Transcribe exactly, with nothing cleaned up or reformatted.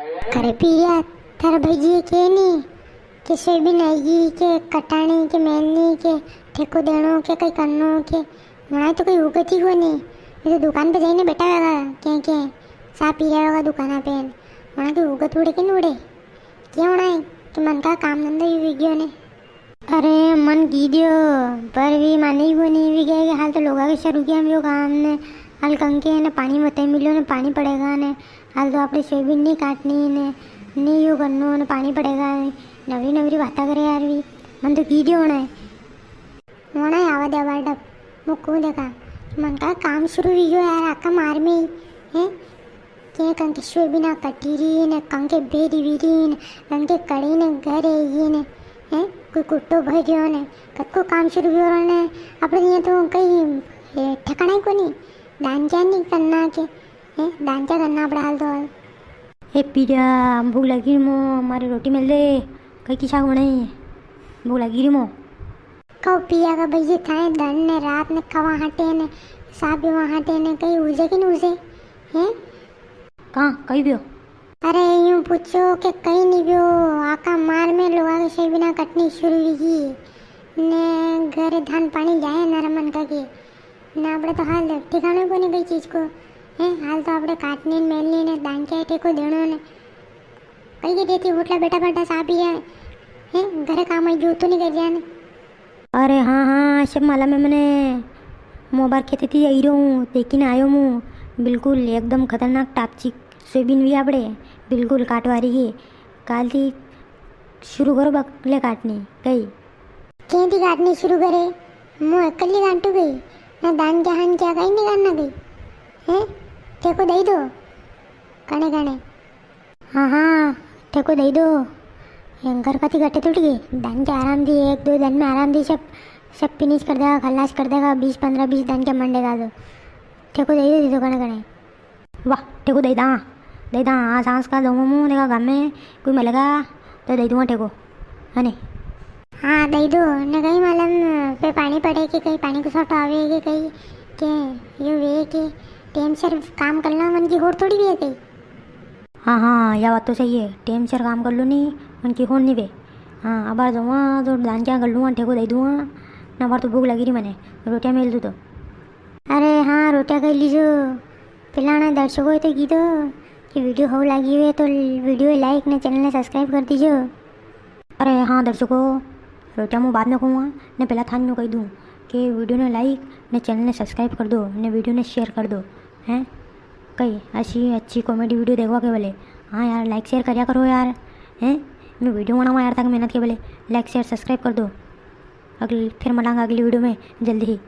अरे पीरिया, थारा भाईजी के नी के सोयाबीन आएगी, के कटानी, के मेलनी, के ठेको देनो, के कई करनो, के मनाए तो कोई उगत ही कोनी। ये तो दुकान पे जाइने बैठा होगा, के के सा पी रहा होगा दुकान पे। मना के उगत उड़े के नी उड़े, के होना है कि मन का काम धंधा ही विग्यो ने। अरे मन की दियो, पर वी माने ही कोनी। वी कहे कि हाल तो लोगा के शुरू किया हम यो काम ने, हाल कंके ने पानी मते मिलो ने पानी पड़ेगा ने, हाल तो आपणे सोयाबीन नी काटनी ने, नी यो करनो ने पानी पड़ेगा ने, नवरी नवरी बाता करे यार वी। मन तो की दियो होना है। होना है आवा दे बार डब, मुक्कू देखा। मन का काम शुरू हुई गयो यार, आका मार में ही, हैं? के कंके सोयाबीना कटी री ने, कंके बेरी वीरी ने, कंके कड़ी ने घरे ये ने, हैं? कोई कुट्टो भरियो ने, कतको काम शुरू हुयो ने, आपणे ये तो कई, ए, ठिकाणा ही कोनी, दान क्या नी करना के, हैं? दान क्या करना आपणे हाल तो हाल। ए पीरिया, भूख लगी री मो, मारे रोटी मेल दे, कई की साग बनाई, भूख लगी री मो। कहो पिया का भाई जी थाए दन ने रात ने खावा हाटे ने सा पीवा हाटे ने कई उजे कि नी उजे? हैं? कां, कई व्यो? अरे यूं पूछो के कई नी व्यो, आका मार में लोगा के सोयाबीना कटनी शुरू हुई गई ने घरे धान पानी जाए ना रमन का के। ना आपणे तो हाल ठिकाणो कोनी कई चीज को। हैं, हाल तो आपणे काटनी ने मेलनी ने दान के ठेको देनो ने। कई के देती होटला बैठा बैठा सा पी है, हैं, घरे काम आई जो तो नी कर दिया ने। अरे हाँ, हाँ, सब मालम है मने। मोबाइल खेते थी आई रहूँ, देखी ने आयो मु। बिल्कुल एकदम खतरनाक टापचिक सोयाबीन भी आपड़े, बिल्कुल काटवारी है। काल थी शुरू करो बकले काटनी, कई। कें थी काटनी शुरू करे? मु एकली काटू गई, ना दान क्या हान क्या कई नी करना गई। हैं? ठेको दई दो। कणे कणे? हाँ, हाँ, ठेको दई दो। एंकर कति घटे टूट गई। दान के आराम दी, एक दो दिन में आराम दी, सब, सब फिनिश कर देगा, खलास कर देगा, बीस, पन्द्रह, बीस दान के मंडे का दो। ठेको दई दो, दई दो, कणे, कणे। वाह, ठेको दई दा, दई दा। हाँ, सांस का दो मु देखा, गाम में कोई मिलेगा, तो दई दूंगा ठेको, है नी? हाँ, दई दो। ने कई मालम पे पानी पड़े कि कई पानी को सट आवे कि कई के यो वे कि टेम सर काम करना मन की होड़ थोड़ी भी है कई। हाँ, हाँ, या बात तो सही है। टेम सर काम कर लो नी, मन की होड़ नी वे। हाँ, अबार जाऊँ तो दान क्या कर लूँ, ठेको दई दूँ। ना, अबार तो भूख लगी री मने, रोटियाँ मेल दूँ तो। अरे हाँ, रोटियाँ कर लीजो। पेला अणा दर्शकों तो की दो कि video हव लागी हुए तो video like ने channel ने subscribe कर दीजो। अरे हाँ दर्शकों, रोटियाँ मु बाद में कहूँगा, ने पेला थान न्यू कही दूँ कि video ने like ने channel ने subscribe कर दो, ने video ने share कर दो। हैं, कई ऐसी अच्छी comedy video देखवा के बोले। हाँ यार, like share करया करो यार। हैं, मैं video बनावा यार, तक मेहनत के बोले। Like share subscribe कर दो। अगली, फिर मिलांगा अगली video में जल्दी ही।